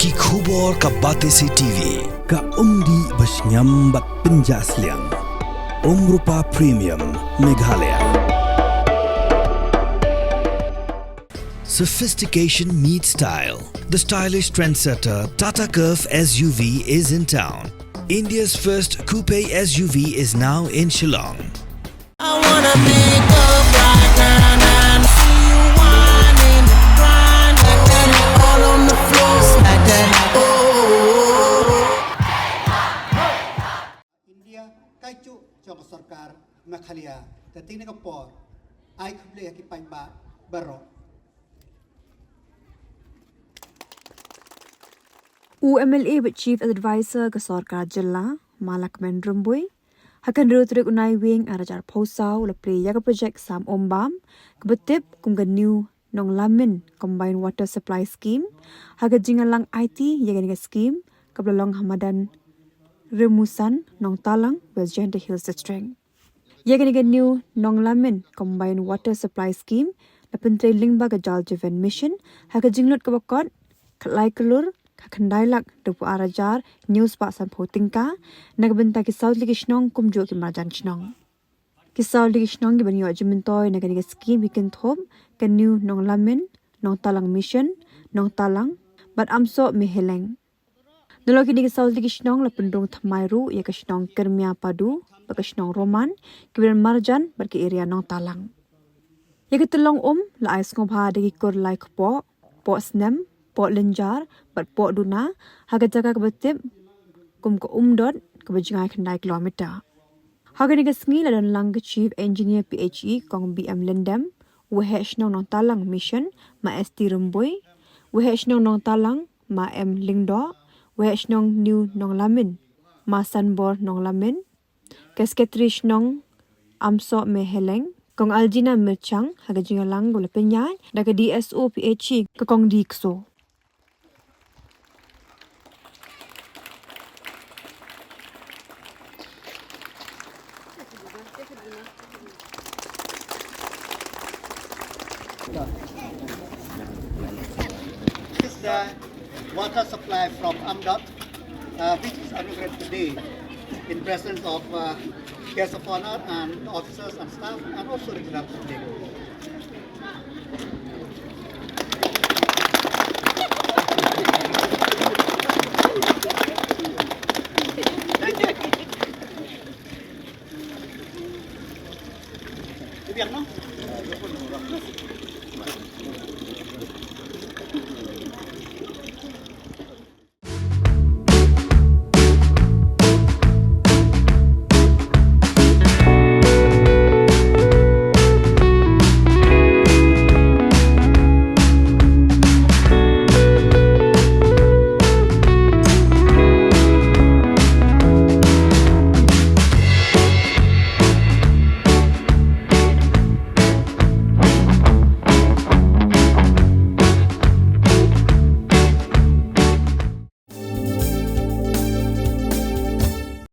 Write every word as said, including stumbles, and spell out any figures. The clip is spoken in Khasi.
Ki khubor ka Batesi T V. Ka umdih ba shngiam bad pynjah sliang. Umrupa Premium Meghalaya. Sophistication meets style. The stylish trendsetter Tata Curvv S U V is in town. India's first coupe S U V is now in Shillong. I wanna make up right now, now. See you whining, grinding, all on the floor, smack that. Oh, oh, oh, oh. India, kajuh jong ka sorkar Meghalaya, te teng ne ka por, ai khublei ha ki paidbah baroh. U M L A bad Chief Advisor ka sorkar jylla, Ma Lahkmen Rymbui, ha ka hynriew tarik u Naiwieng arhajar arphew saw u la plie ïa ka project Sam Umbam, kaba tip kum ka New Nonglamin Combined Water Supply Scheme, ha ka jingïalang aiti ïa kane ka scheme, kaba la long ha madan Rimusan, Nongtalang, West Jaintia Hills District. Ïa kane ka New Nonglamin Combined Water Supply Scheme la pyntrei lyngba ka Jal Jeevan Mission ha ka jinglut kaba kot khatlai klur khatkhyndai lak dapur arhajar hynñiew spah sanphew tyngka na ka bynta ki saw tylli ki shnong kumjuh ki marjan shnong. Ki saw tylli ki shnong kiban ïoh jingmyntoi na kane ka scheme ki kynthup ka New Nonglamin, Nongtalang Mission, Nongtalang bad Amsoh Meheleng. Nalor kine ki saw tylli ki shnong la pynrung thymmai ruh ïa ka shnong Kyrmia Padu bad ka shnong Roman, kiba don marjan bad ka area Nongtalang. Ïa ka tyllong um la ai sngewbha da ki kur lai kpoh, poh snem, poh lynjar bad poh duna, ha ka jaka kaba tip kum ka Umdot, kaba jngai khyndai kilometer. Ha kane ka sngi la don lang ka Chief Engineer P H E Kong B M Lyngdoh, Waheh Shnong Nongtalang Mission Ma Esti Rymbui, Waheh Shnong Nongtalang Ma M Lyngdoh, Waheh Shnong New Nonglamin Ma Sanbor Nonglamin, ka Secretary Shnong Amsoh Meheleng, Kong Aljina Myrchang, ha ka jingïalang kaba la pynïaid da ka D S O P H E ka Kong D Kso. This is the water supply from Amdot, uh, which is inaugurated today in presence of, uh, guests of honor and officers and staff and also regional public.